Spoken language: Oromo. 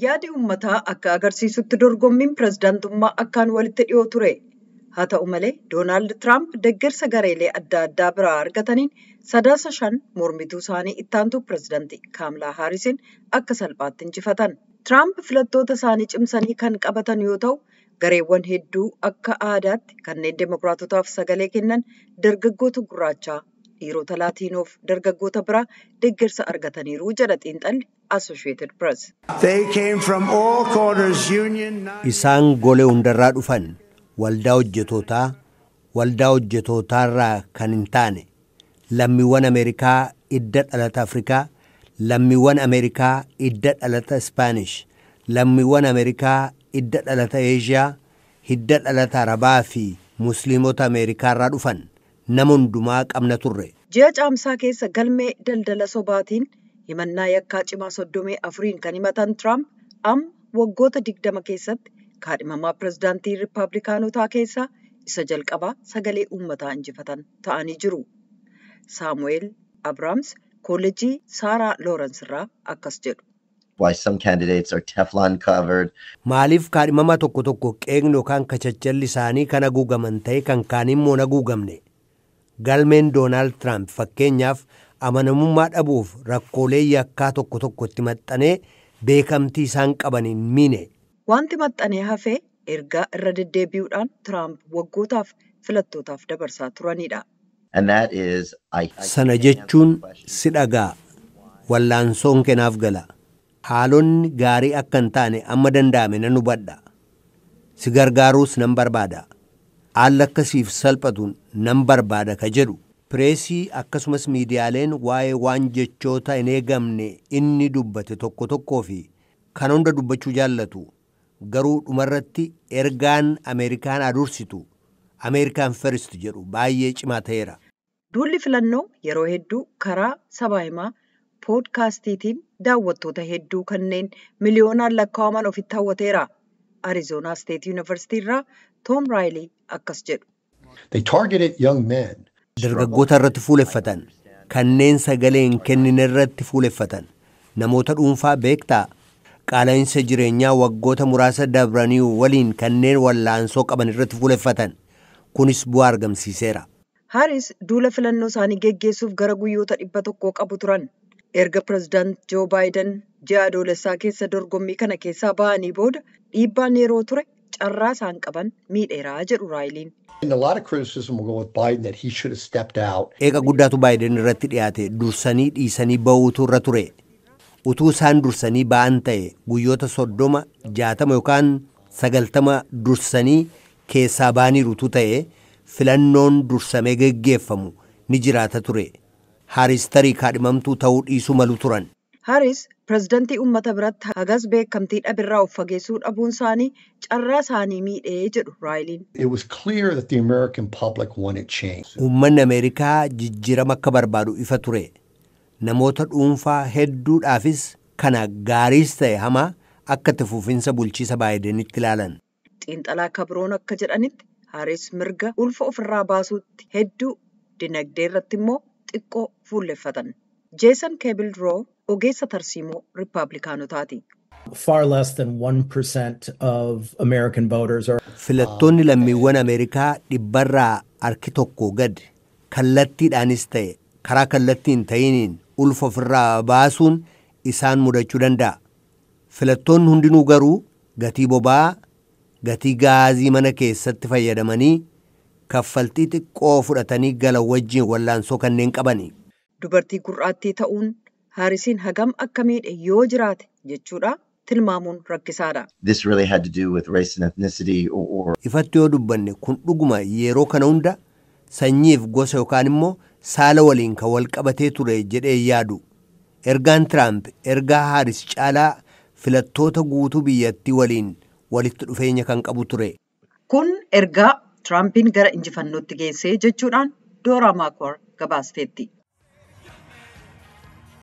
Yaadi uummataa akka agarsiisutti dorgommiin pirezidaantummaa akkaan walitti dhiyoo ture. Haa ta'u malee, Doonaald Tiraamp deeggarsa gareelee adda addaa biraa argataniin Sadaasa 5 mormituu isaanii ittaantuu pirezidaantii Kaamilaa Haarisiin akka salphaatti injifatan. Tiraamp filattoota isaanii cimsanii kan qabatan yoo ta'u, gareewwan hedduu akka aadaatti kanneen Demokiraatotaaf sagalee kennan, dargaggoota gurraachaa, dhiirota Laatiinoof dargaggoota biraa deeggarsa argataniiru jedha xiinxalli Associated Press. Isaan golee hundarraa dhufan, waldaa hojjetootaa, waldaa hojjetootaarraa kan hin taane, lammiiwwan Ameerikaa idda dhalata Afrikaa, lammiiwwan Ameerikaa idda dhalata Ispaanish, lammiiwwan Ameerikaa idda dhalata Eeshiyaa, hidda dhalata Arabaa fi Musliimota Ameerikaarraa dhufan, nama hundumaa qabna turre. Ji'a Caamsaa keessa galmee daldala sobaatiin himannaa yakkaa cimaa 34n kan himatan Tiraamp amma waggoota 20 keessatti kaadhimamaa pirezidaantii Riippaabilikaanotaa keessaa isa jalqabaa sagalee uummataa injifatan ta'anii jiru. Saamu'eel Abraams Koolleejjii Saaraa Loorens irraa akkas jedhu. Why some candidates are Teflon covered. Maaliif kaadhimamaa tokko tokko qeeqni yookaan kachachalli isaanii kan haguugaman ta'e kan kaan immoo hin haguugamne? Galmeen Doonaald Tiraamp fakkeenyaaf amanamummaa dhabuuf rakkoolee yakkaa tokko tokkotti maxxanee beekamtii isaan qaban hin miine. Wanti maxxanee hafee ergaa irra deddeebi'uudhaan Tiraamp waggootaaf filattootaaf dabarsaa turanidha. And that is, I Sana jechuun si dhagaa, wallaansoon kennaaf gala. Haalonni gaarii akka hin taane amma danda'ame nan hubadha. Si gargaaruus nan barbaada. Haalli akkasiif salphatuun nan barbaada ka jedhu. Pireesii akkasumas miidiyaaleen waa'ee waan jechoota hin eegamne inni dubbate tokko tokkoo fi kan hunda dubbachuu jaallatu. Garuu dhumarratti ergaan Ameerikaan adursitu, America First jedhu baay'ee cimaa ta'eera. Duulli filannoo yeroo hedduu karaa sabaa himaa poodkaastiitiin daawwattoota hedduu kanneen miliyoonaan lakkaa'aman ofitti hawwateera. Arizoonaa Steet Yuunivarsiitii irraa Toom Raayilii akkas jedhu. They targeted young men. Dargaggoota irratti fuuleffatan, kanneen sagalee hin kennine irratti fuuleffatan, namoota dhuunfaa beektaa, qaala'insa jireenyaa waggoota muraasa dabranii waliin kanneen wallaansoo qaban irratti fuuleffatan. Kunis bu'aa argamsiiseera. Haaris duula filannoo isaanii geggeessuuf gara guyyoota 100 qabu turan. Erga pireezidaant Joo Baayiden ji'a Adoolessaa keessa dorgommii kana keessaa ba'anii booda dhiibbaan yeroo ture carraa isaan qaban miidheeraa jedhu Raayiliin. And a lot of criticism will go with Biden that he should have stepped out. Eeqa guddaatu Baayiden irratti dhiyaate, dursanii dhiisanii ba'uutu irra ture. Utuu isaan dursanii ba'an ta'e, guyyoota 30, 60 yookaan 90 dursanii keessaa ba'aniiru utuu ta'e, filannoon dursamee geggeeffamu ni jiraata ture. Haaris tarii kaadhimamtuu ta'uu dhiisuu malu turan. Haaris pireezidantii uummata biratti hagas beekamtii dhabirraa of fageessuu dhabuun isaanii carraa isaanii miidhee jedhu Raayiliin. It was clear that the American public wanted change. Uummanni Ameerikaa jijjiirama akka barbaadu ifa ture. Namoota dhuunfaa hedduudhaafis kana gaariis ta'e hamaa akka itti fufinsa bulchiisa Baayidenitti ilaalan. Xiinxalaa Kabroon akka jedhanitti, Haaris mirga ulfa ofirraa baasuutti hedduu, dinagdee irratti immoo xiqqoo fuulleffatan. Jeesan Keebil Roo ogeessa tarsiimoo Riippaabilikaanotaati. Far less than 1% of American voters are Filattoonni lammiiwwan Ameerikaa dhibbarraa harki tokko gad kallattiidhaanis ta'e karaa kallattii hin ta'iniin ulfa ofirraa baasuun isaan mudachuu danda'a. Filattoonni hundinuu garuu gatii boba'aa, gatii gaazii mana keessatti fayyadamanii kaffaltii xiqqoo fudhatanii galan wajjin wallaansoo kanneen qabani. Dubartii gurraattii ta'uun Haarisiin hagam akka miidhe yoo jiraate jechuudha tilmaamuun rakkisaadha. This really had to do with race and ethnicity or Ifatti yoo dubbanne, kun dhuguma yeroo kana hunda sanyiif gosa yookaan immoo saala waliin kan wal qabatee ture jedhee yaadu. Ergaan Tiraamp ergaa Haaris caalaa filattoota guutuu biyyattii waliin walitti dhufeenya kan qabu ture. Kun ergaa Tiraampiin gara injifannootti geessee jechuudhaan Dooraa Maakwar gabaasteetti.